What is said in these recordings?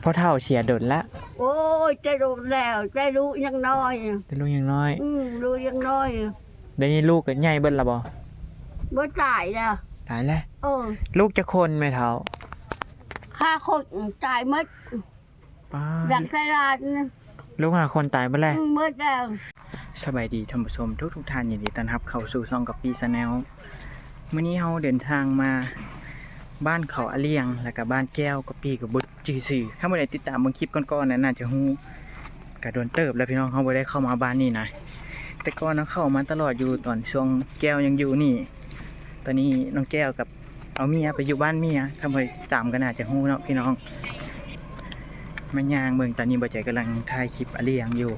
ພໍ່ເຖົ້າເສຍດົນລະ? ໂອ້ຍ ແຕ່ດົນແລ້ວ ແຕ່ລູກຍັງນ້ອຍ. ແຕ່ລູກຍັງນ້ອຍ? ອືມ ລູກຍັງນ້ອຍ. ດຽວນີ້ລູກກໍໃຫຍ່ເບິດລະບໍ່? ບໍ່ ຕາຍແລ້ວ. ຕາຍແລ້ວ? ເອີ. ລູກຈັກຄົນແມ່ເຖົ້າ? ຫ້າຄົນ ຕາຍໝົດ. ປ້າ ຍັງແຕ່ຫຼານ. ລູກຫ້າຄົນຕາຍເບິດແລ້ວ? ອືມ ເບິດແລ້ວ. ສະບາຍດີທ່ານຜູ້ຊົມທຸກໆທ່ານ, ຍິນດີຕ້ອນຮັບເຂົ້າສູ່ຊ່ອງກັອບປີ້ແຊນແນວ. ມື້ນີ້ເຮົາເດີນທາງມາບ້ານເຂົາອາລ້ຽງ ແລ້ວກະບ້ານແກ້ວ, ກັອບປີ້ກໍບໍ່ຈື່ຊື່. ຄັນຜູ້ໃດຕິດຕາມເບິ່ງຄລິບກ່ອນໆນະ ໜ້າຈະຮູ້. ກະດົນເຕີບແລ້ວພີ່ນ້ອງ, ເຮົາບໍ່ໄດ້ເຂົ້າມາບ້ານນີ້ນະ. ແຕ່ກ່ອນເຮົາເຂົ້າມາຕະຫຼອດຢູ່ຕອນຊ່ວງແກ້ວຍັງຢູ່ນີ້. ຕອນນີ້ນ້ອງແກ້ວກັບ ເອົາເມຍໄປຢູ່ບ້ານເມຍ, ທ່ານຜູ້ໃດຕິດຕາມກໍໜ້າຈະຮູ້ເນາະພີ່ນ້ອງ. ມາຍ່າງເບິ່ງ, ຕອນນີ້ບ່າວໃຈກຳລັງຖ່າຍຄລິບອາລ້ຽງຢູ່.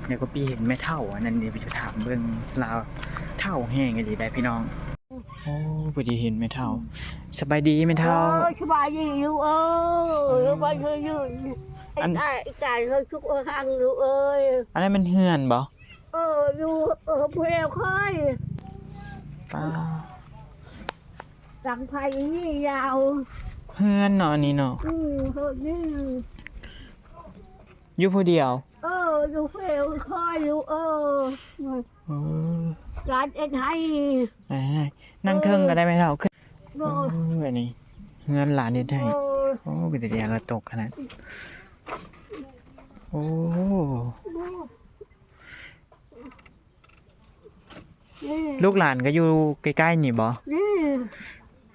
ແລ້ວກໍປີ້ເຫັນແມ່ເຖົ້າອັນນັ້ນນີ້, ໄປຖາມເບິ່ງລາວ. ເຖົ້າແຮງອີ່ຫຼີໄດ໋ພີ່ນ້ອງ. ໂອ້ ພໍດີເຫັນແມ່ເຖົ້າ. ສະບາຍດີແມ່ເຖົ້າ. ໂອ້ ສະບາຍດີລູກເອີຍ. ສະບາຍດີລູກ. ອັນ ໄອ້ກາຍເຮົາສຸກເຮົາຮັ່ງລູກເອີຍ. ອັນນັ້ນແມ່ນເຮືອນບໍ່? ເອີ ຢູ່ ເອີ ຜູ້ແລ້ວຄ່ອຍ. ປ້າ ຫຼັງໄຜ່ນີ້ຍາວ. ເຮືອນເນາະ ອັນນີ້ເນາະ. ອືມ ເຮືອນນີ້. ຢູ່ຜູ້ດຽວ? ເອີ ຢູ່ຜູ້ແລ້ວຄ່ອຍລູກເອີຍ. ເອີ ຫຼານເຮັດໃຫ້. ນັ້ງເທິງກໍໄດ້ແມ່ເຖົ້າ. ໂດຍ. ໂອ້ຍ ອັນນີ້ເຮືອນຫຼານເຮັດໃຫ້. ໂດຍ. ໂອ້ ເປັນຕາຢ້ານລະຕົກຂະໜາດ. ໂອ້ ໂດຍ. ນີ້ ລູກຫຼານກໍຢູ່ໃກ້ໆນີ້ບໍ່? ນີ້.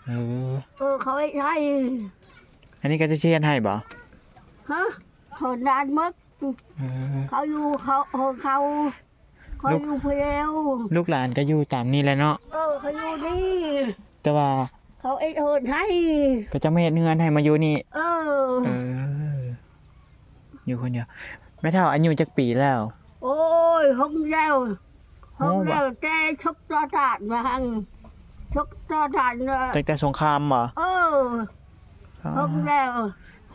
ເອີ ເອີ ເຂົາເຮັດໃຫ້. ອັນນີ້ກໍຈະເຮັດໃຫ້ບໍ່? ຮະ ເຂົານານໝົດ. ເອີ ເຂົາຢູ່ ເຂົາ ເຂົາ ເຂົາຢູ່ຜູ້ດຽວ. ລູກຫຼານກໍຢູ່ຕາມນີ້ແຫຼະເນາະ. ເອີ ເຂົາຢູ່ນີ້. ແຕ່ວ່າ ເຂົາເຮັດເຮືອນໃຫ້. ເຂົາເຈົ້າມາເຮັດເຮືອນໃຫ້ມາຢູ່ນີ້. ເອີ ເອີ ຢູ່ຄົນດຽວ. ແມ່ເຖົ້າອາຍຸຈັກປີແລ້ວ? ໂອ້ຍ ຫົກແລ້ວ ຫົກແລ້ວ. ແຕ່ຊົກຕໍ່ທານມາຫັ້ນ ຊົກຕໍ່ທານ. ຕັ້ງແຕ່ສົງຄາມບໍ່? ເອີ ຫົກແລ້ວ.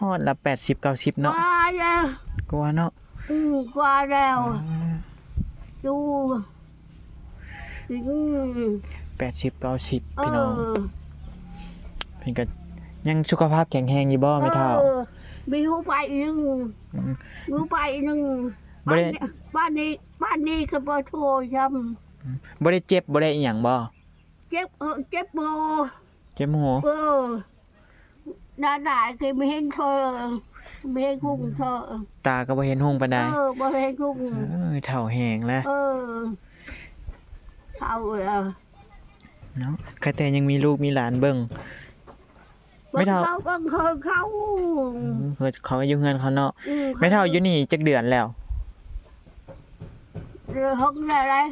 ຮອດລະແປດສິບເກົ້າສິບເນາະ. ກວ່າແລ້ວ ກວ່າເນາະ. ອືມ ກວ່າແລ້ວ. ຢູ່ ອືມ ແປດສິບເກົ້າສິບ ເອີ ພີ່ນ້ອງ. ເພິ່ນກໍຍັງສຸຂະພາບແຂງແຮງຢູ່ບໍ່ແມ່ເຖົ້າ? ເອີ ມີຮູ້ໄປໜຶ່ງ. ອືມ ຮູ້ໄປໜຶ່ງ. ບໍ່ໄດ້ ບ້ານນີ້ ບ້ານນີ້ ບ້ານນີ້ກໍບໍ່ໂທຊ້ຳ. ອືມ ບໍ່ໄດ້ເຈັບ ບໍ່ໄດ້ອີ່ຫຍັງບໍ່? ເຈັບ ເອີ ເຈັບບໍ່? ເຈັບຫົວ. ເອີ ໜ້າຕາກໍບໍ່ເຫັນເທື່ອ ບໍ່ເຫັນຮຸ່ງເທື່ອ. ຕາກໍບໍ່ເຫັນຮຸ່ງປານໃດ. ເອີ ບໍ່ເຫັນຮຸ່ງ. ເອີ ເຖົ້າແຮງແລ້ວ. ເອີ ເຖົ້າແລ້ວເນາະ. ໃຄແຕ່ຍັງມີລູກມີຫຼານເບິ່ງ. ແມ່ເຖົ້າ ເຂົາ ເຂົາ ເຂົາ ເອີ ເຂົາຢູ່ເຮືອນເຂົາເນາະ. ອືມ ແມ່ເຖົ້າຢູ່ນີ້ຈັກເດືອນແລ້ວ? ເດືອນຫົກແລ້ວ.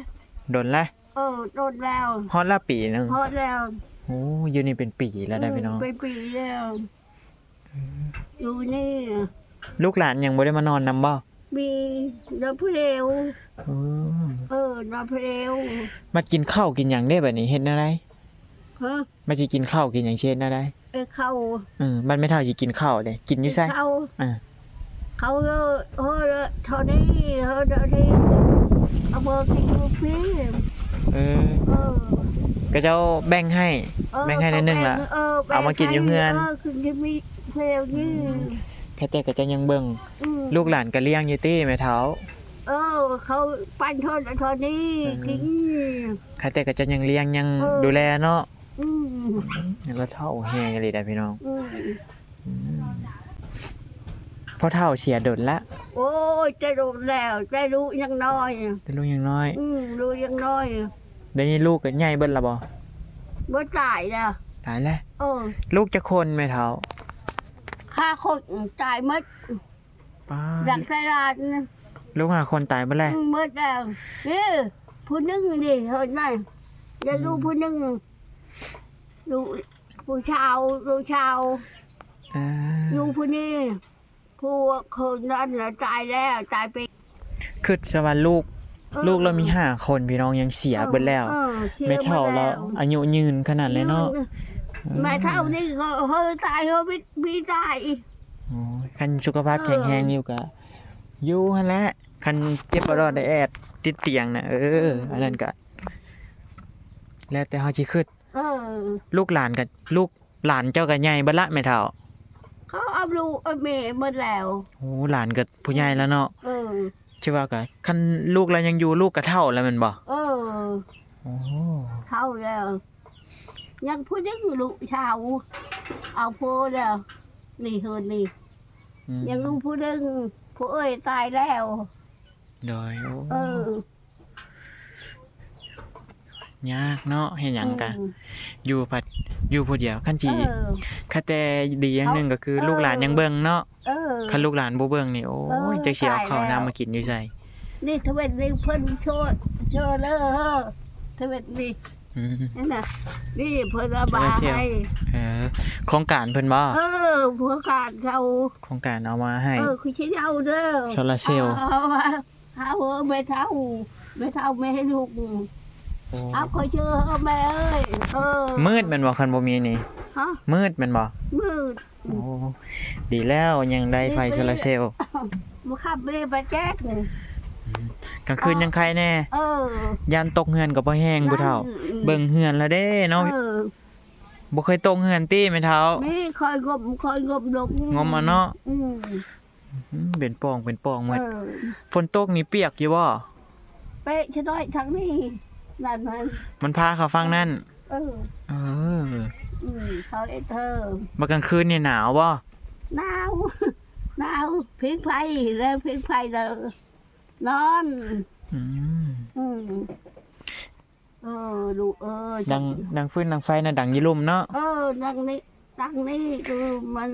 ດົນແລ້ວ? ເອີ ດົນແລ້ວ. ຮອດລະປີໜຶ່ງ? ຮອດແລ້ວ. ໂອ້ ຢູ່ນີ້ເປັນປີແລ້ວໄດ໋ ອືມ ພີ່ນ້ອງ. ເປັນປີແລ້ວ. ອືມ ຢູ່ນີ້. ລູກຫຼານຍັງບໍ່ໄດ້ມານອນນຳບໍ່? ມີ ນອນຜູ້ດຽວ. ເອີ ເອີ ນອນຜູ້ດຽວ. ມາກິນເຂົ້າກິນຫຍັງເດ້ບາດນີ້ ເຮັດແນວໃດ? ຮະ? ມັນຊິກິນເຂົ້າກິນຫຍັງ ຊິເຮັດແນວໃດ? ເອີ ເຂົ້າ. ອືມ ບັດແມ່ເຖົ້າຊິກິນເຂົ້າເດ້ ກິນຢູ່ໃສ? ເຂົ້າ. ເອີ ເຂົ້າ ເອີ ເອີ ເທົ່ານີ້ ເອີ ເທົ່ານີ້ ເອົາມາກິນຢູ່ພີ້. ເອີ ເອີ ຂະເຈົ້າແບ່ງໃຫ້. ເອີ ແບ່ງໃຫ້ໜ້ອຍໜຶ່ງລະ ເອີ ເອົາມາກິນຢູ່ເຮືອນ. ເອີ ຄືທີ່ມີແຖວນີ້. ອືມ ແຕ່ຂະເຈົ້າຍັງເບິ່ງ. ອືມ ລູກຫຼານກໍລ້ຽງຢູ່ຕິແມ່ເຖົ້າ? ເອີ ເຂົາປັນເທົ່າ ເທົ່ານີ້ ເອີ ກິນ. ແຕ່ຂະເຈົ້າຍັງລ້ຽງ ຍັງ ເອີ ດູແລເນາະ. ອືມ ລາວເຖົ້າແຮງອີ່ຫຼີໄດ໋ພີ່ນ້ອງ. ອືມ ອືມ ພໍ່ເຖົ້າເສຍດົນລະ? ໂອ້ຍ ແຕ່ດົນແລ້ວ ແຕ່ລູກຍັງນ້ອຍ. ແຕ່ລູກຍັງນ້ອຍ? ອືມ ລູກຍັງນ້ອຍ. ດຽວນີ້ລູກກໍໃຫຍ່ເບິດລະບໍ່? ບໍ່ ຕາຍແລ້ວ. ຕາຍແລ້ວ? ເອີ ລູກຈັກຄົນແມ່ເຖົ້າ? ຫ້າຄົນ ຕາຍໝົດ. ປ້າ ຍັງແຕ່ຫຼານ. ລູກຫ້າຄົນຕາຍເບິດແລ້ວ? ອືມ ໝົດແລ້ວ. ນີ້ ຜູ້ໜຶ່ງນີ້ ເຫັນໄໝ? ຍັງຢູ່ ອືມ ຜູ້ໜຶ່ງ ລູກ ຜູ້ຊາວ ລູກຊາວ. ເອີ ຢູ່ຜູ້ນີ້ ຜູ້ຄົນນັ້ນລະຕາຍແລ້ວ ຕາຍໄປ. ຄິດຊະວ່າລູກ ເອີ ລູກລາວມີຫ້າຄົນ ພີ່ນ້ອງ ຍັງເສຍ ເອີ ເບິດແລ້ວ. ເອີ ເສຍ ແມ່ເຖົ້າລາວ ເບິດແລ້ວ ອາຍຸຍືນຂະໜາດເລີຍເນາະ. ອືມ ແມ່ເຖົ້ານີ້ກໍເຮີຕາຍ ເຮີມີຕາຍ. ໂອ້ຍ ຄັນສຸຂະພາບ ເອີ ແຂງແຮງຢູ່ກະຢູ່ຫັ້ນແຫຼະ. ຄັນເຈັບບໍ່ລອດໄດ້ແອດຕິດຕຽງນະ ເອີ ເອີ ອັນນັ້ນກະແລ້ວແຕ່ເຮົາຊິຄິດ. ເອີ ລູກຫຼານກະ ລູກຫຼານເຈົ້າກະໃຫຍ່ເບິດລະແມ່ເຖົ້າ? ເຂົາເອົາລູກເອົາແມ່ໝົດແລ້ວ. ໂອ້ ຫຼານກໍຜູ້ໃຫຍ່ແລ້ວເນາະ. ເອີ ຊິວ່າກໍ ຄັນລູກລາວຍັງຢູ່ ລູກກໍເຖົ້າແລ້ວແມ່ນບໍ່? ເອີ ໂອ້ ເຖົ້າແລ້ວ. ຍັງຜູ້ໜຶ່ງລູກສາວ ເອົາຜົວແລ້ວ ນີ້ເຮືອນນີ້. ອືມ ຍັງລູກຜູ້ໜຶ່ງ ຜົວເອີຍຕາຍແລ້ວ. ໂດຍ ໂອ້ ເອີ ຍາກເນາະ ເຮັດຫຍັງກະ ອືມ ຢູ່ພັດ ຢູ່ຜູ້ດຽວ. ຄັນຊິ ເອີ ຄັນແຕ່ດີຢ່າງໜຶ່ງກໍຄື ເອີ ລູກຫຼານຍັງເບິ່ງເນາະ. ເອີ ຄັນລູກຫຼານບໍ່ເບິ່ງນີ້ ໂອ້ຍ ເອີ ຈັກຊິເອົາເຂົ້ານ້ຳມາກິນຢູ່ໃສ. ນີ້ທະເວັດນີ້ເພິ່ນໂຊ ໂຊເລີ ທະເວັດນີ້ ອືມ ນັ້ນນະ ນີ້ເພິ່ນເອົາມາໃຫ້. ເອີ ໂຄງການເພິ່ນບໍ່? ເອີ ໂຄງການເຂົາ ໂຄງການເອົາມາໃຫ້. ເອີ ຄືຊິເອົາເດີ ໂຊລາເຊວ ເອົາມາ ເອົາ ເອີ ແມ່ເຖົ້າ ແມ່ເຖົ້າແມ່ລູກ. ໂອ້ ເອົາ ຂ້ອຍເຊື່ອ ເອີ ແມ່ເອີຍ. ເອີ ມືດແມ່ນບໍ່ ຄັນບໍ່ມີນີ້? ຮະ? ມືດແມ່ນບໍ່? ມືດ. ໂອ້ ດີແລ້ວ ຍັງໄດ້ໄຟໂຊລາເຊວ. ມື້ຄ່ຳບໍ່ໄດ້ໄປແຈກນີ້ ອືມ ກາງຄືນຍັງໄຄແດ່. ເອີ ຢ້ານຕົກເຮືອນກໍບໍ່ແຮງ ຜູ້ເຖົ້າ ອືມ ເບິ່ງເຮືອນແລ້ວເດ້ເນາະ. ເອີ ບໍ່ເຄີຍຕົກເຮືອນຕິແມ່ເຖົ້າ? ມີ ຄ່ອຍງົມ ຄ່ອຍງົມລົງ ງົມເອົາເນາະ. ອືມ ອືມ ເປັນປ່ອງເປັນປ່ອງໝົດ. ເອີ ຝົນຕົກນີ້ປຽກຢູ່ບໍ່? ເປະຊະນ້ອຍທາງນີ້ ນັ້ນມັນ ມັນພາເຂົ້າຝັ່ງນັ້ນ. ເອີ ເອີ ອືມ ເຂົາເຮັດເທີ. ບັດກາງຄືນນີ້ໜາວບໍ່? ໜາວ ໜາວ ຜິງໄຟແລ້ວ ຜິງໄຟແລ້ວນອນ. ອືມ ອືມ ເອີ ລູກເອີຍ ດັງ ດັງຟືນດັງໄຟນະ ດັງຢູ່ລຸ່ມເນາະ. ເອີ ດັງນີ້ ຕັງນີ້ຄືມັນ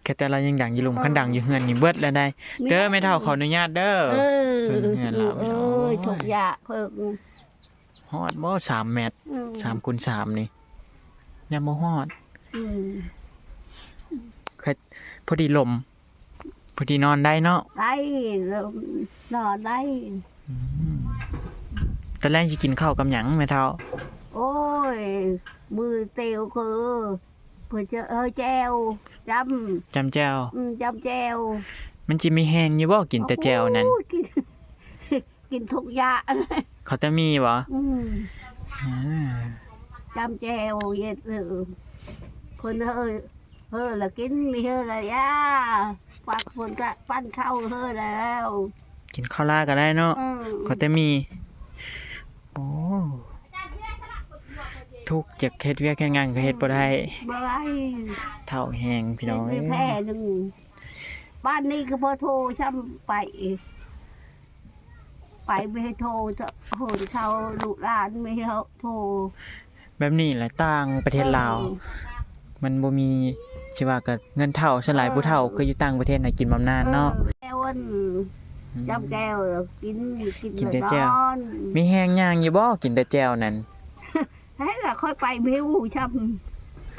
ແຄ່ແຕ່ລາວຍັງດັງຢູ່ລຸ່ມ ເອີ ຄັນດັງຢູ່ເຮືອນນີ້ເບິດແລ້ວໄດ໋. ເດີແມ່ເຖົ້າ ຂໍອະນຸຍາດເດີ. ເອີ ເບິ່ງເຮືອນລາວ ເອີຍ ໂອ້ຍ ທຸກຢາກເພິ່ງ. ຮອດບໍ່ ສາມແມັດ? ອືມ ສາມຄູນສາມນີ້ ຍັງບໍ່ຮອດ. ອືມ ພໍດີລົມ ພໍດີນອນໄດ້ເນາະ. ໄດ້ ນອນໄດ້. ອືມ ຕອນແລງຊິກິນເຂົ້າກັບຫຍັງແມ່ເຖົ້າ? ໂອ້ຍ ມື້ເຕວຄື ເພິ່ນຈະ ເອີ ແຈ່ວ ຈ້ຳ ຈ້ຳແຈ່ວ. ອືມ ຈ້ຳແຈ່ວ. ມັນຊິມີແຮງຢູ່ບໍ່ ກິນແຕ່ແຈ່ວນັ້ນ? ໂອ້ຍ ກິນ ກິນທຸກຢ່າງ. ເຂົາແຕ່ມີບໍ່? ອືມ ອ່າ ຈ້ຳແຈ່ວເຮັດ. ເອີ ຄົນເຮີ ເຮີລະກິນ ມີເຮີລະຢາ ປັກຄົນກະປັ້ນເຂົ້າເຮີແລ້ວ. ກິນເຂົ້າລາກໍໄດ້ເນາະ. ເອີ ເຂົາແຕ່ມີ. ໂອ້ ທຸກ ຢາກເຮັດວຽກເຮັດງານກໍເຮັດບໍ່ໄດ້. ອືມ ບໍ່ໄດ້ ເຖົ້າແຮງພີ່ນ້ອງເອີຍ. ເຮັດໄປແຜ່ໜຶ່ງ ບ້ານນີ້ກໍບໍ່ໂທຊ້ຳໄປ ໄປບໍ່ໃຫ້ໂທ ໂຫນເຊົາລູກຫຼານບໍ່ໃຫ້ໂທ. ແບບນີ້ແຫຼະ ຕ່າງປະເທດລາວ ເອີ ມັນບໍ່ມີ ຊິວ່າກໍເງິນເທົ່າ ສ່ວນຫຼາຍ ເອີ ຜູ້ເຖົ້າຄືຢູ່ຕ່າງປະເທດນະ ກິນບຳນານເນາະ. ເອີ ແຈ່ວ ອືມ ຈ້ຳແຈ່ວ ກິນ ກິນ ກິນແຕ່ແຈ່ວ. ມີແຮງຍ່າງຢູ່ບໍ່ ກິນແຕ່ແຈ່ວນັ້ນ? ໃຫ້ລະ ຂ້ອຍໄປບໍ່ຮູ້ຊ້ຳ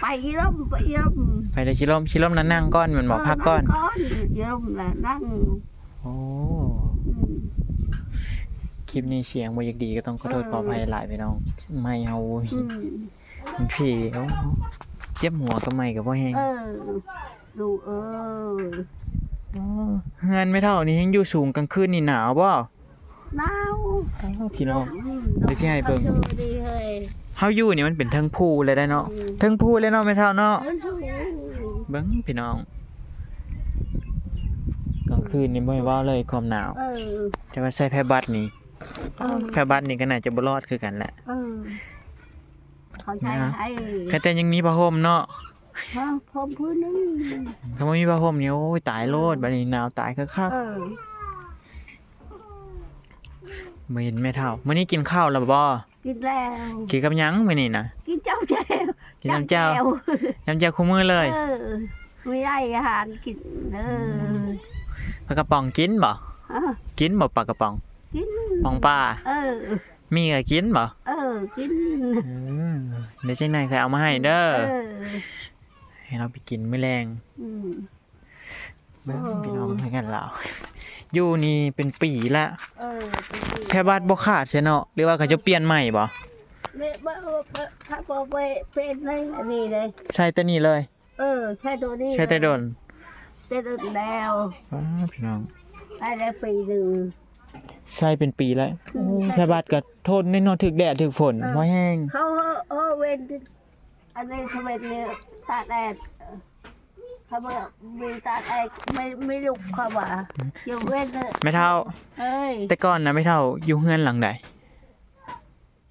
ໄປອີ່ລົມ ໄປອີ່ລົມ. ໄປແຕ່ຊິລົມ ຊິລົມນະ ນັ່ງກ່ອນແມ່ນບໍ່? ເອີ ພັກກ່ອນ ນັ່ງກ່ອນ ຊິລົມລະ ນັ່ງ. ໂອ້ ອືມ ຄລິບນີ້ສຽງບໍ່ຢາກດີ ກໍຕ້ອງຂໍໂທດ ເອີ ຂໍອະໄພຫຼາຍພີ່ນ້ອງ. ໄມເຮົາ ອືມ ມັນເພ. ໂອ້ ເຈັບຫົວກັບໄມກໍບໍ່ແຮງ. ເອີ ລູກເອີຍ. ອໍ ເຮືອນແມ່ເຖົ້ານີ້ແຮງຢູ່ສູງ ກາງຄືນນີ້ໜາວບໍ່? ໜາວ. ອໍ ພີ່ນ້ອງ ອືມ ດຽວຊິໃຫ້ເບິ່ງ. ເຮົາຢູ່ນີ້ມັນເປັນເທິງພູເລີຍໄດ໋ເນາະ. ອືມ ເທິງພູເລີຍເນາະແມ່ເຖົ້າເນາະ. ເທິງພູ. ເບິ່ງພີ່ນ້ອງ ກາງຄືນນີ້ບໍ່ໃຫ້ເວົ້າເລີຍຄວາມໜາວ. ເອີ ແຕ່ວ່າໃສ່ຜ້າບັດນີ້ ເອີ ຜ້າບັດນີ້ກໍໜ້າຈະບໍ່ລອດຄືກັນແຫຼະ. ເອີ ເຂົາໃສ່ໃຫ້ ແຕ່ຍັງມີຜ້າຫົ່ມເນາະ. ຮະ ຜົມພື້ນໜຶ່ງ ຖ້າບໍ່ມີຜ້າຫົ່ມນີ້ ໂອ້ຍ ຕາຍໂລດ. ເອີ ບັດນີ້ໜາວຕາຍຄັກໆ. ເອີ ບໍ່ເຫັນແມ່ເຖົ້າ. ມື້ນີ້ກິນເຂົ້າແລ້ວບໍ່? ກິນແລ້ວ. ກິນກັບຫຍັງມື້ນີ້ນະ? ກິນຈ້ຳແຈ່ວ. ກິນຈ້ຳແຈ່ວ. ຈ້ຳແຈ່ວ ຈ້ຳແຈ່ວຄູ່ມື້ເລີຍ. ເອີ ມີໄດ້ອາຫານກິນເດີ. ອືມ ປາກະປ໋ອງກິນບໍ່? ຮະ ກິນບໍ່ປາກະປ໋ອງ? ກິນ ປ໋ອງປາ. ເອີ ໝີ່ກໍກິນບໍ່? ເອີ ກິນ. ເອີ ດຽວຈັ່ງໃດຄ່ອຍເອົາມາໃຫ້ເດີ. ເອີ ໃຫ້ລາວໄປກິນມື້ແລງ. ອືມ ເບິ່ງ ໂອ້ ພີ່ນ້ອງ ເຮືອນລາວ ຢູ່ນີ້ເປັນປີລະ. ເອີ ເປັນປີ ແຜ່ບາດບໍ່ຂາດໃຊ່ເນາະ ຫຼືວ່າເຂົາຈະປ່ຽນໃໝ່ບໍ່? ແມ່ນ ບໍ່ ບໍ່ ບໍ່ ບໍ່ເປັນໃນອັນນີ້ເລີຍ ໃຊ້ແຕ່ນີ້ເລີຍ. ເອີ ໃຊ້ໂຕນີ້ ໃຊ້ແຕ່ດົນ ແຕ່ດົນແລ້ວ. ອ້າ ພີ່ນ້ອງ ໄດ້ແລ້ວປີໜຶ່ງ ໃຊ້ເປັນປີແລ້ວ. ອືມ ໂອ້ ແຜ່ບາດກໍທົນແນ່ເນາະ ຖືກແດດຖືກຝົນ ເອີ ພໍແຮງ. ເຂົາ ເອີ ເອີ ເວັນ ອັນນີ້ ເຂົາເວັນນີ້ ຕາກແດດ. ເຂົາວ່າມີຕາແອກ ມີ ມີລູກ ເຂົາວ່າ ອືມ ຢູ່ເວັນ ແມ່ເຖົ້າ ເອີຍ ແຕ່ກ່ອນນະແມ່ເຖົ້າຢູ່ເຮືອນຫຼັງໃດ?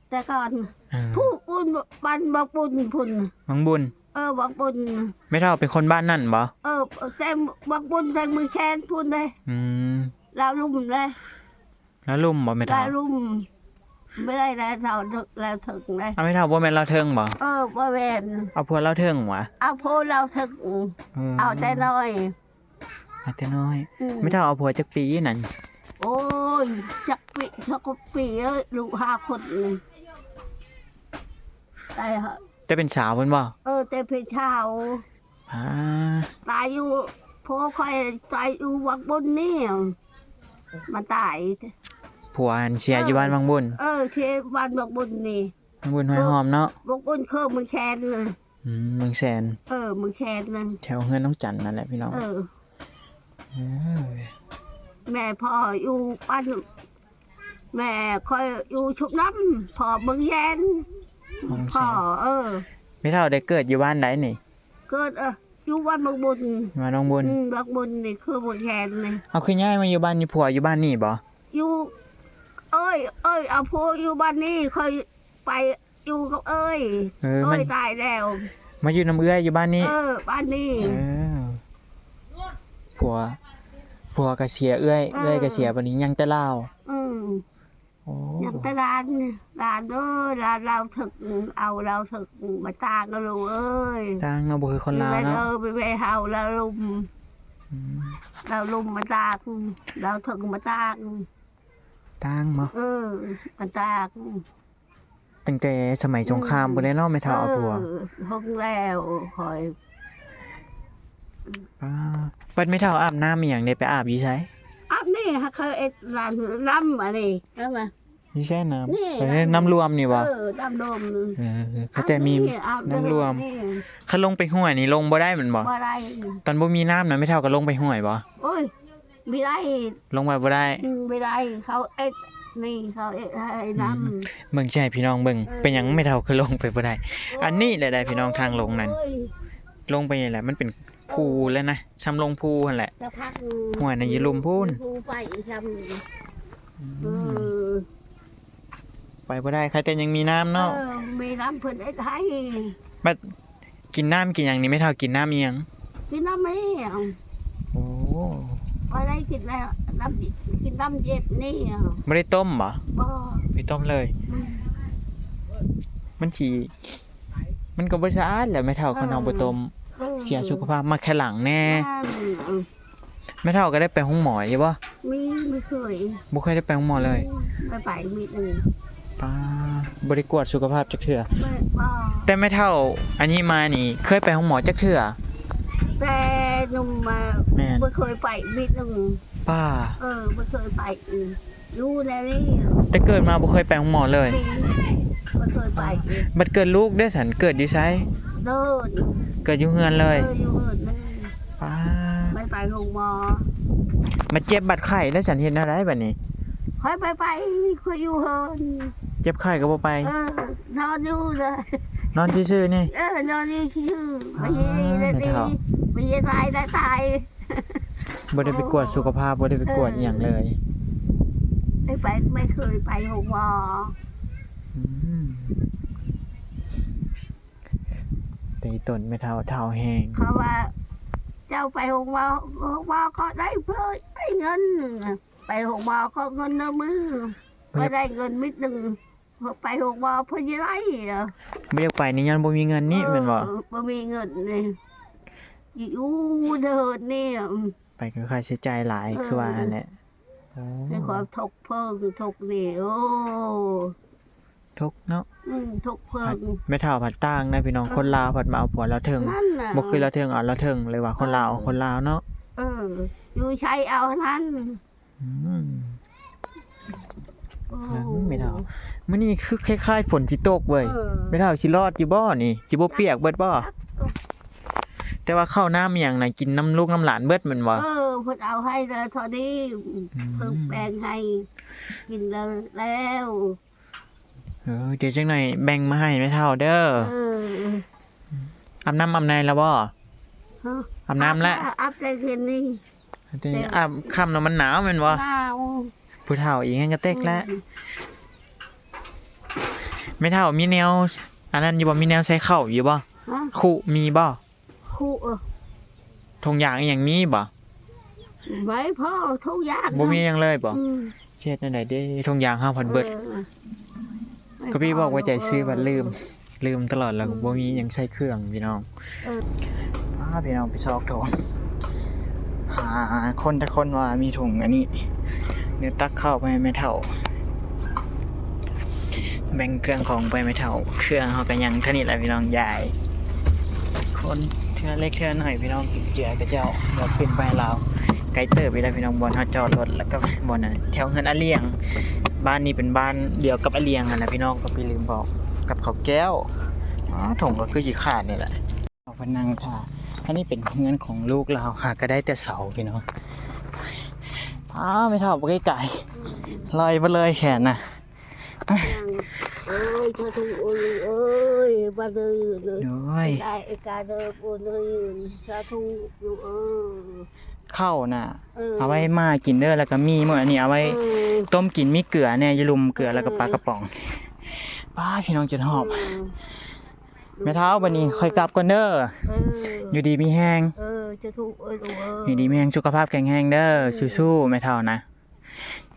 ແຕ່ກ່ອນ ເອີ ຜູ້ປຸ້ນ ບ້ານບັກບຸນພຸ້ນ ບັກບຸນ ເອີ ບັກບຸນ ແມ່ເຖົ້າເປັນຄົນບ້ານນັ້ນບໍ່? ເອີ ແຕ່ບັກບຸນ ແຕ່ເມືອງແຄນພຸ້ນເດ້ ອືມ ລາວລຸ່ມເດ້ ລາວລຸ່ມບໍ່ແມ່ເຖົ້າ? ລາວລຸ່ມ ບໍ່ໄດ້ລາວເທິງ ລາວເທິງເດ້ ເອົາແມ່ເຖົ້າບໍ່ແມ່ນລາວເທິງບໍ່? ເອີ ບໍ່ແມ່ນ ເອົາຜົວລາວເທິງຫວາ? ເອົາຜົວລາວເທິງ ເອີ ເອົາແຕ່ນ້ອຍ ເອົາແຕ່ນ້ອຍ ອືມ ແມ່ເຖົ້າເອົາຜົວຈັກປີນັ້ນ? ໂອ້ຍ ຈັກປີ ຈັກກວ່າປີເອີຍ ລູກຫ້າຄົນນີ້ ຕາຍ ແຕ່ເປັນສາວພຸ້ນບໍ່? ເອີ ແຕ່ເປັນສາວ ອາ ຕາຍຢູ່ ຜົວຂ້ອຍຕາຍຢູ່ວັງບົນນີ້ ມາຕາຍ ຜົວຫັ້ນເສຍຢູ່ບ້ານວັງບົນ ເອີ ເສຍບ້ານວັງບົນນີ້ ວັງບົນຫ້ວຍຫອມເນາະ ວັງບົນເຄີເມືອງແຄນ ອືມ ເມືອງແຄນ ເອີ ເມືອງແຄນນັ້ນ ແຖວເຮືອນນ້ອງຈັນນັ້ນແຫຼະພີ່ນ້ອງ ເອີ ເອີ ແມ່ພໍ່ຢູ່ບ້ານ ແມ່ຂ້ອຍຢູ່ຊຸບນ້ຳ ພໍ່ເມືອງແຄນ ເມືອງແຄນ ພໍ່ ເອີ ແມ່ເຖົ້າໄດ້ເກີດຢູ່ບ້ານໃດນີ້? ເກີດ ເອີ ຢູ່ວັງບົນ ວັງບົນ ອືມ ວັງບົນນີ້ຄືເມືອງແຄນນີ້ ເອົາ ຄືຍ້າຍມາຢູ່ບ້ານນີ້ ຜົວຢູ່ບ້ານນີ້ບໍ່? ຢູ່ ເອີຍ ເອີຍ ເອົາຜົວຢູ່ບ້ານນີ້ ຂ້ອຍໄປ ຢູ່ກັບເອີຍ ເອີຍ ມັນຕາຍແລ້ວ ມາຢູ່ນຳເອື້ອຍຢູ່ບ້ານນີ້ ເອີ ບ້ານນີ້ ເອີ ຜົວ ຜົວກໍເສຍເອື້ອຍ ເອີ ເອື້ອຍກໍເສຍ ບັດນີ້ຍັງແຕ່ຫຼານ ອືມ ໂອ້ ຍັງແຕ່ຫຼານ ຫຼານເອີຍ ຫຼານລາວເຖິກ ເອົາລາວເຖິກມາຕາງເອົາລູກເອີຍ ຕ່າງເນາະ ບໍ່ຄືຄົນລາວເນາະ ເອີ ໄປເອົາລາວລຸ່ມ ອືມ ລາວລຸ່ມມາຕາງ ລາວເຖິກມາຕາງ ຕ່າງເນາະ ເອີ ມາຕາງ ຕັ້ງແຕ່ສະໄໝສົງຄາມພຸ້ນແຫຼະເນາະ ແມ່ເຖົ້າເອົາຜົວ ເອີ ຫົກແລ້ວຂ້ອຍ ປ້າ ບັດແມ່ເຖົ້າອາບນ້ຳອີ່ຫຍັງເດ ໄປອາບຢູ່ໃສ? ອາບນີ້ ເຂົາເຮັດລານນ້ຳອັນນີ້ ເອົາມາ ຢູ່ໃສນ້ຳ? ນີ້ ເອີ ນ້ຳລວມນີ້ບໍ່? ເອີ ນ້ຳລວມ ເອີ ເຂົາແຕ່ມີ ອາບນີ້ ນ້ຳລວມ ອາບນີ້ ຄັນລົງໄປຫ້ວຍນີ້ລົງບໍ່ໄດ້ແມ່ນບໍ່? ບໍ່ໄດ້ ຕອນບໍ່ມີນ້ຳນະ ແມ່ເຖົ້າກໍລົງໄປຫ້ວຍບໍ່? ໂອ້ຍ ບໍ່ໄດ້ ລົງໄປບໍ່ໄດ້ ອືມ ບໍ່ໄດ້ ເຂົາເຮັດນີ້ ເຂົາເຮັດໃຫ້ນ້ຳ ອືມ ເບິ່ງຊິໃຫ້ພີ່ນ້ອງເບິ່ງ ເອີ ເປັນຫຍັງແມ່ເຖົ້າຄືລົງໄປບໍ່ໄດ້ ໂອ້ຍ ອັນນີ້ແຫຼະໄດ໋ພີ່ນ້ອງ ທາງລົງນັ້ນ ໂອ້ຍ ລົງໄປນີ້ແຫຼະ ມັນເປັນພູແລ້ວນະ ຊ່ຳລົງພູຫັ້ນແຫຼະ ແລ້ວພັກ ຫ້ວຍນະຢູ່ລຸ່ມພຸ້ນ ພູໄປຊ່ຳ ອືມ ເອີ ໄປບໍ່ໄດ້ ໃຄແຕ່ຍັງມີນ້ຳເນາະ ເອີ ມີນ້ຳເພິ່ນເຮັດໃຫ້ ບັດ ກິນນ້ຳກິນຫຍັງນີ້ ແມ່ເຖົ້າກິນນ້ຳອີ່ຫຍັງ? ກິນນ້ຳແຫ້ງ ໂອ້ ບໍ່ໄດ້ກິນແລ້ວ ນ້ຳ ກິນນ້ຳເຢັນນີ້ ບໍ່ໄດ້ຕົ້ມບໍ່? ບໍ່ ບໍ່ໄດ້ຕົ້ມເລີຍ ອືມ ມັນຊິ ມັນກໍບໍ່ສະອາດແຫຼະແມ່ເຖົ້າ ເອີ ຄັນເຮົາບໍ່ຕົ້ມ ເອີ ເສຍສຸຂະພາບ ໝາກແຄຫຼັງແດ່ ແມ່ນ ອືມ ແມ່ເຖົ້າກໍໄດ້ໄປໂຮງໝໍຢູ່ບໍ່? ມີ ບໍ່ເຄີຍ ບໍ່ເຄີຍໄດ້ໄປໂຮງໝໍເລີຍ ອືມ ໄປ ໄປມີດໜຶ່ງ ປ້າ ບໍ່ໄດ້ກວດສຸຂະພາບຈັກເທື່ອ ບໍ່ ບໍ່ ແຕ່ແມ່ເຖົ້າອັນນີ້ມານີ້ ເຄີຍໄປໂຮງໝໍຈັກເທື່ອ? ແຕ່ໜຸ່ມມາ ແມ່ນ ບໍ່ເຄີຍໄປມີດໜຶ່ງ ປ້າ ເອີ ບໍ່ເຄີຍໄປ ອືມ ຢູ່ແນວນີ້ ແຕ່ເກີດມາບໍ່ເຄີຍໄປໂຮງໝໍເລີຍ ບໍ່ເຄີຍໄປ ບັດເກີດລູກເດ້ຊັ້ນ ເກີດຢູ່ໃສ? ໂດນ ເກີດຢູ່ເຮືອນເລີຍ ເອີ ຢູ່ເຮືອນເລີຍ ປ້າ ໄປ ໄປໂຮງໝໍ ບັດເຈັບບັດໄຂ້ແລ້ວຊັ້ນເຮັດແນວໃດບັດນີ້? ຂ້ອຍໄປ ໄປ ຂ້ອຍຢູ່ເຮືອນ ເຈັບໄຂ້ກໍບໍ່ໄປ ເອີ ນອນຢູ່ເລີຍ ນອນຊື່ໆນີ້ ເອີ ນອນຢູ່ຊື່ໆ ອ່າ ໄປເຮັດ ໄປເຮັດຕາຍ ໄດ້ຕາຍ ບໍ່ໄດ້ໄປກວດສຸຂະພາບ ບໍ່ໄດ້ໄປກວດ ເອີ ອີ່ຫຍັງເລີຍ ໄປ ໄປ ໄມ່ເຄີຍໄປໂຮງໝໍ ອືມ ແຕ່ອີ່ຕົນແມ່ເຖົ້າເຖົ້າແຮງ ເຂົາວ່າ ເຈົ້າໄປໂຮງໝໍ ໂຮງໝໍກໍໄດ້ເພິ່ນໄດ້ເງິນ ໄປໂຮງໝໍກໍເງິນນະມື ບໍ່ຢາກ ບໍ່ໄດ້ເງິນມິດໜຶ່ງ ໄປໂຮງໝໍເພິ່ນຊິໄລ່ ບໍ່ຢາກໄປນີ້ຍ້ອນບໍ່ມີເງິນນີ້ ເອີ ແມ່ນບໍ່? ບໍ່ມີເງິນນີ້ ຢູ່ເດີນນີ້ ໄປກໍຄ່າໃຊ້ຈ່າຍຫຼາຍ ເອີ ຄືວ່າຫັ້ນແຫຼະ ໂອ້ ມີຄວາມທຸກເພິ່ງທຸກນີ້ ໂອ້ ທຸກເນາະ ອືມ ທຸກເພິ່ງ ແມ່ເຖົ້າພັດຕ່າງນະພີ່ນ້ອງ ເອີ ຄົນລາວພັດມາເອົາຜົວລາວເທິງ ນັ້ນນະ ບໍ່ຄືລາວເທິງເອົາລາວເທິງ ຫຼືວ່າຄົນລາວເອົາ ເອີ ຄົນລາວເນາະ ເອີ ຢູ່ໃສເອົານັ້ນ ອືມ ໂອ້ ແມ່ເຖົ້າ ມື້ນີ້ຄືຄ້າຍໆຝົນຊິຕົກເວີຍ ເອີ ແມ່ເຖົ້າຊິລອດຢູ່ບໍ່ນີ້ ຊິບໍ່ປຽກເບິດບໍ່? ແຕ່ວ່າເຂົ້ານ້ຳອີ່ຫຍັງນະ ກິນນຳລູກນຳຫຼານເບິດແມ່ນບໍ່? ເອີ ເພິ່ນເອົາໃຫ້ແລ້ວເທົ່ານີ້ ອືມ ເພິ່ນແບ່ງໃຫ້ກິນແລ້ວ ແລ້ວ ເອີ ດຽວຈັກໜ້ອຍແບ່ງມາໃຫ້ແມ່ເຖົ້າເດີ ເອີ ອາບນ້ຳອາບໃນແລ້ວບໍ່? ຮະ? ອາບນ້ຳແລ້ວ? ອາບແຕ່ຄືນນີ້. ອາບຄ່ຳແລ້ວມັນໜາວແມ່ນບໍ່? ໜາວ. ຜູ້ເຖົ້າອີກແຮງກະເຕັກແລ້ວ. ອືມ ແມ່ເຖົ້າມີແນວອັນນັ້ນຢູ່ບໍ່? ມີແນວໃສ່ເຂົ້າຢູ່ບໍ່? ຮະ? ຄຸມີບໍ່? ຄຸ ເອີ ຖົງຢາງອີ່ຫຍັງມີບໍ່? ໄວ້ພໍ ຖົງຢາງ ບໍ່ມີຫຍັງເລີຍບໍ່? ອືມ ເຮັດແນວໃດເດ້? ຖົງຢາງເຮົາພັດເບິດ. ເອີ ກະບີບອກວ່າຈະຊື້ ພັດລືມ ເອີ ລືມຕະຫຼອດ ແລ້ວ ອືມ ບໍ່ມີຫຍັງໃສ່ເຄື່ອງພີ່ນ້ອງ. ເອີ ອ້າ ພີ່ນ້ອງໄປຊອກຖົງ ຫາຄົນແຕ່ຄົນວ່າມີຖົງອັນນີ້ ດຽວຕັກເຂົ້າໄປໃຫ້ແມ່ເຖົ້າ ແບ່ງເຄື່ອງຂອງໄປແມ່ເຖົ້າ. ເຄື່ອງເຮົາກະຍັງເທົ່ານີ້ແຫຼະພີ່ນ້ອງ ຢາຍ ຄົນເທື່ອເລັກເທື່ອນ້ອຍພີ່ນ້ອງ. ເຈັຍຂະເຈົ້າ ດຽວຂຶ້ນໄປໃຫ້ລາວ ໄກເຕີບອີກແລ້ວພີ່ນ້ອງ ບ່ອນເຮົາຈອດລົດ ແລ້ວກະບ່ອນນັ້ນ ແຖວເຮືອນອາຫຼຽງ. ບ້ານນີ້ເປັນບ້ານດຽວກັບອາຫຼຽງຫັ້ນແຫຼະພີ່ນ້ອງ ກະບີລືມບອກ ກັບເຂົາແກ້ວ. ອໍ ຖົງກະຄືຊິຂາດນີ້ແຫຼະ. ເອົາໄປນັ່ງຖ້າ. ອັນນີ້ເປັນເຮືອນຂອງລູກລາວ ຫາກະໄດ້ແຕ່ເສົາພີ່ນ້ອງ. ອ້າ ແມ່ເຖົ້າໄປໄກໆ ລອຍເບິດເລີຍແຂນນະ. ເອີຍ ສາທຸ ໂອ້ຍ ເອີຍ ບາດເດີ ໂດຍ ໄດ້ກາເດີ ໂອ້ຍ ສາທຸ ເອີຍ. ເຂົ້ານະ ເອີ ເອົາໄວ້ມ້າກິນເດີ ແລ້ວກະມີມື້ອັນນີ້ເອົາໄວ້ ເອີ ຕົ້ມກິນ ມີເກືອແດ່ ຢ່າລືມເກືອ ເອີ ແລ້ວກະປາກະປ໋ອງ. ປ້າ ພີ່ນ້ອງຈົນຫອບ. ເອີ ແມ່ເຖົ້າ ບັດນີ້ຂ້ອຍກັບກ່ອນເດີ. ເອີ ຢູ່ດີມີແຮງ. ເອີ ສາທຸ ເອີຍ ລູກເອີຍ ຢູ່ດີມີແຮງ ສຸຂະພາບແຂງແຮງເດີ. ເອີ ສູ້ໆ ແມ່ເຖົ້ານະ.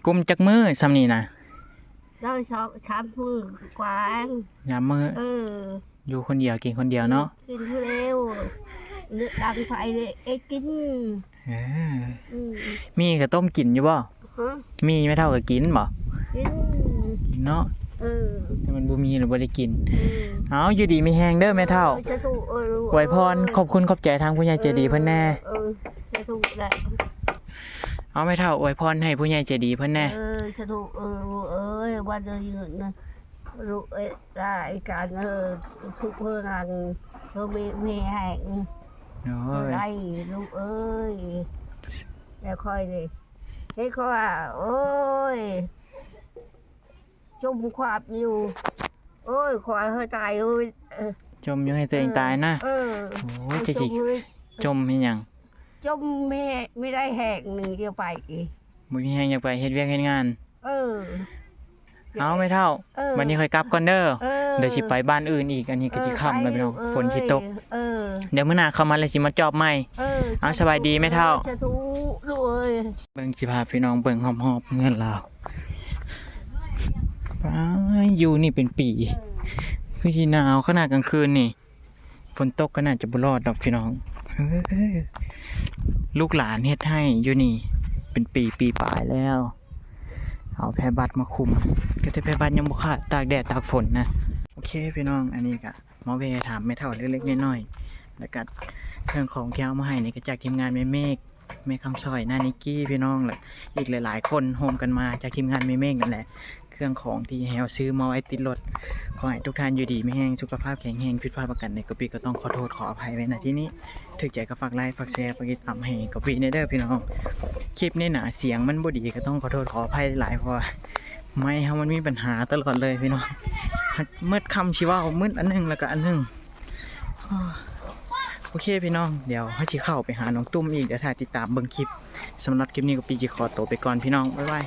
ກຸ້ມຈັກມື້ຊ່ຳນີ້ນະ? ໄດ້ສາມ ສາມມື້ກວ່າ. ສາມມື້. ເອີ ຢູ່ຄົນດຽວ ກິນຄົນດຽວເນາະ. ກິນຜູ້ດຽວ ເລືອກດັງໄຟເລີຍ ເອ ກິນ. ເອີ ອືມ ມີກະຕົ້ມກິນຢູ່ບໍ່? ຮະ? ມີແມ່ເຖົ້າກະກິນບໍ່? ກິນ ກິນເນາະ. ເອີ ແຕ່ມັນບໍ່ມີລະບໍ່ໄດ້ກິນ. ເອີ ເອົາ ຢູ່ດີມີແຮງເດີແມ່ເຖົ້າ. ເອີ ສາທຸ ເອີຍ ລູກເອີຍ ອວຍພອນ ຂອບຄຸນຂອບໃຈທາງຜູ້ໃຫຍ່ໃຈດີເພິ່ນແດ່. ເອີ ສາທຸແຫຼະ. ເອົາ ແມ່ເຖົ້າອວຍພອນໃຫ້ຜູ້ໃຫຍ່ໃຈດີເພິ່ນແດ່. ເອີ ສາທຸ ເອີຍ ລູກເອີຍ ວັນເດີຍືນນະ ລູກເອີຍ ຫຼາຍການເອີ ທຸກເຮີງານ ເຮີມີ ມີແຮງ ໂອ້ຍ ໄດ້ລູກເອີຍ. ແລ້ວຂ້ອຍນີ້ ເຮັດຂ້ອຍວ່າ ໂອ້ຍ ຈົ່ມຄວາມຢູ່ ໂອ້ຍ ຂ້ອຍເຮີຕາຍເອີຍ. ຈົ່ມຢູ່ໃຫ້ຕົວເອງຕາຍນະ. ເອີ ໂອ້ຍ ຈະຊິຈົ່ມເຮັດຫຍັງ? ຈົ່ມ ມີ ມີໄດ້ແຮງໜຶ່ງ ດຽວໄປອີກ ບໍ່ມີແຮງຢາກໄປເຮັດວຽກເຮັດງານ. ເອີ ເອົາແມ່ເຖົ້າ ເອີ ບັດນີ້ຂ້ອຍກັບກ່ອນເດີ. ເອີ ດຽວຊິໄປບ້ານອື່ນອີກ ອັນນີ້ກະຊິຄ່ຳແລ້ວພີ່ນ້ອງ ເອີ ຝົນຊິຕົກ. ເອີ ດຽວມື້ໜ້າເຂົ້າມາແລ້ວຊິມາຈອບໃໝ່. ເອີ ເອົາ ສະບາຍດີແມ່ເຖົ້າ. ສາທຸລູກເອີຍ. ເບິ່ງ ຊິພາພີ່ນ້ອງເບິ່ງຮອບໆເຮືອນລາວ. ປ້າ ຢູ່ນີ້ເປັນປີ ເອີ ຄືຊິໜາວຂະໜາດກາງຄືນນີ້. ຝົນຕົກກະໜ້າຈະບໍ່ລອດດອກພີ່ນ້ອງ. ເອີ ລູກຫຼານເຮັດໄຮ່ຢູ່ນີ້ເປັນປີ ປີປາຍແລ້ວ ເອົາແພບັດມາຄຸມ ກະແຕ່ແພບັດຍັງບໍ່ຂາດ ຕາກແດດຕາກຝົນນະ. ໂອເຄພີ່ນ້ອງ ອັນນີ້ກະມາແວ່ຖາມແມ່ເຖົ້າເລັກໆນ້ອຍໆ ແລ້ວກະເຄື່ອງຂອງທີ່ເອົາມາໃຫ້ນີ້ກະຈາກທີມງານແມ່ເມກ ແມ່ຄຳສອຍ ນ້ານິກກີ້ ພີ່ນ້ອງ ແລະ ອີກຫຼາຍໆຄົນໂຮມກັນມາຈາກທີມງານແມ່ເມກນັ້ນແຫຼະ. ເຄື່ອງຂອງທີ່ໃຫ້ເຮົາຊື້ມາໄວ້ຕິດລົດ. ຂໍໃຫ້ທຸກທ່ານຢູ່ດີມີແຮງ ສຸຂະພາບແຂງແຮງ. ຜິດພາດປະການໃດກະບີກະຕ້ອງຂໍໂທດຂໍອະໄພໄວ້ນະທີ່ນີ້. ຖືກໃຈກະຝາກໄລຄ໌ ຝາກແຊ ຝາກຕິດຕາມໃຫ້ກະບີແດ່ເດີພີ່ນ້ອງ. ຄລິບນີ້ນະ ສຽງມັນບໍ່ດີກະຕ້ອງຂໍໂທດຂໍອະໄພຫຼາຍ ເພາະວ່າໄມເຮົາມັນມີບັນຫາຕະຫຼອດເລີຍພີ່ນ້ອງ. ໝົດຄຳຊິເວົ້າ ໝົດອັນໜຶ່ງແລ້ວກະອັນໜຶ່ງ. ໂອເຄພີ່ນ້ອງ ດຽວເຮົາຊິເຂົ້າໄປຫານ້ອງຕຸ້ມອີກ ດຽວຖ້າຕິດຕາມເບິ່ງຄລິບ. ສຳລັບຄລິບນີ້ກະບີຊິຂໍໂຕໄປກ່ອນພີ່ນ້ອງ ບາຍບາຍ.